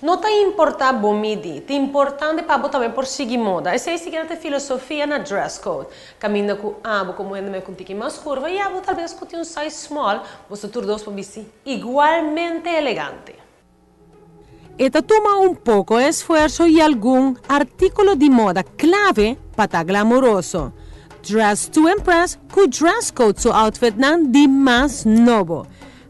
No ta importa bo midi, ta importante pa bo tambe por sigui moda. Esey sikiera ta filosofia na Dress Code. Caminda cu abo como hende cu un tiki mas curva y abo talbes cu tin un size small, boso tur dos por bisti igualmente elegante. E ta tuma un poco esfuerso y algun articulo di moda clave pa ta glamoroso. Dress to impress cu Dress Code su outfitnan di mas nobo.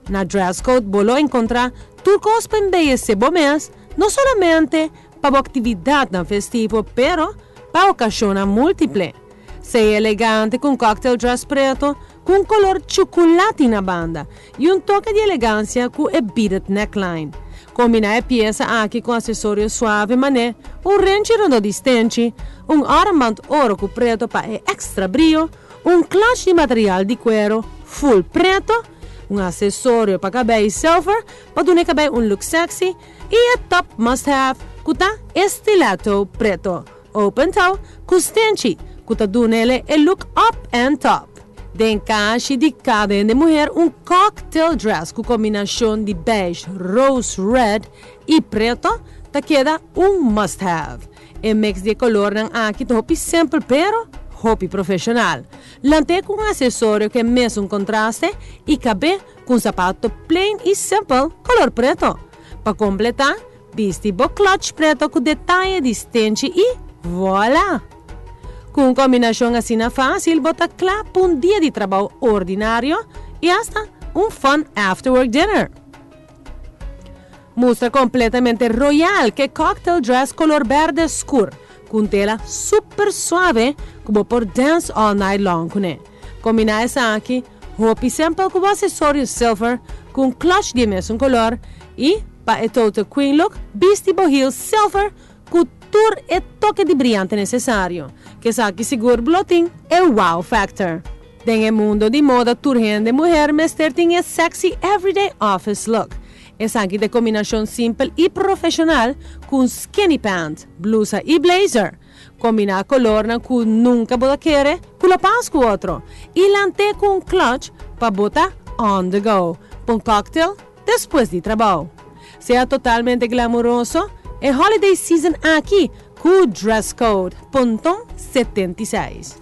Na Dress Code bo lo encontra tur cos pa embeyece bo mes, no solamente pa bo actividadnan festivo, pero pa ocasionnan multiple. Sea elegante cu un cocktail dress preto cu un color chocolati na banda y un toke di elegancia cu e beaded neckline. Combina e pieza aki cu accesorio suave mane un renchi rondo di stenchi, un armband oro cu preto pa e extra briyo, un clutch di material di cuero full preto, un accesorio pa cabey silver pa duna e cabey un look sexy y e top must have cu ta e stiletto preto, open toe cu stenchi cu ta dunele e look up and top. Den cashi di cada hende muher un cocktail dress cu combinacion di beige, rose red y preto ta keda un must have. E mix di e colornan aki ta hopi simpel pero hopi profesional. Lant'e cu un accesorio cu e mesun contraste y cabe cu un zapato plain y simpel color preto. Pa completa, bisti bo clutch preto cu detaye di stenchi y voila! Cu un combinacion asina facil bo ta cla pa un dia di trabou ordinario y hasta un fun after-work dinner. Mustra completamente royal cu e cocktail dress color berde scur, cu un tela super suave cu bo por dance all night long cune. Combina esaki hopi simpel cu bo accesorio silver cu un clutch di e mesun color y, pa e total queen look, bisti bo heels silver cu tur e toke di briyante necesario. Cu esaki sigur bo tin e wow factor. Den e mundo di moda tur hende muher mester tin e sexy everyday office look. Esaki ta combinacion simpel y profesional cu un skinny pant, blusa y blazer. Combina colornan cu nunca bo ta kere cu lo pas cu otro. Y lant'e cu un clutch pa bo ta on the go. Pa un cocktail despues di trabou. Sea totalmente glamoroso e holiday season aki cu Dress Code Ponton 76.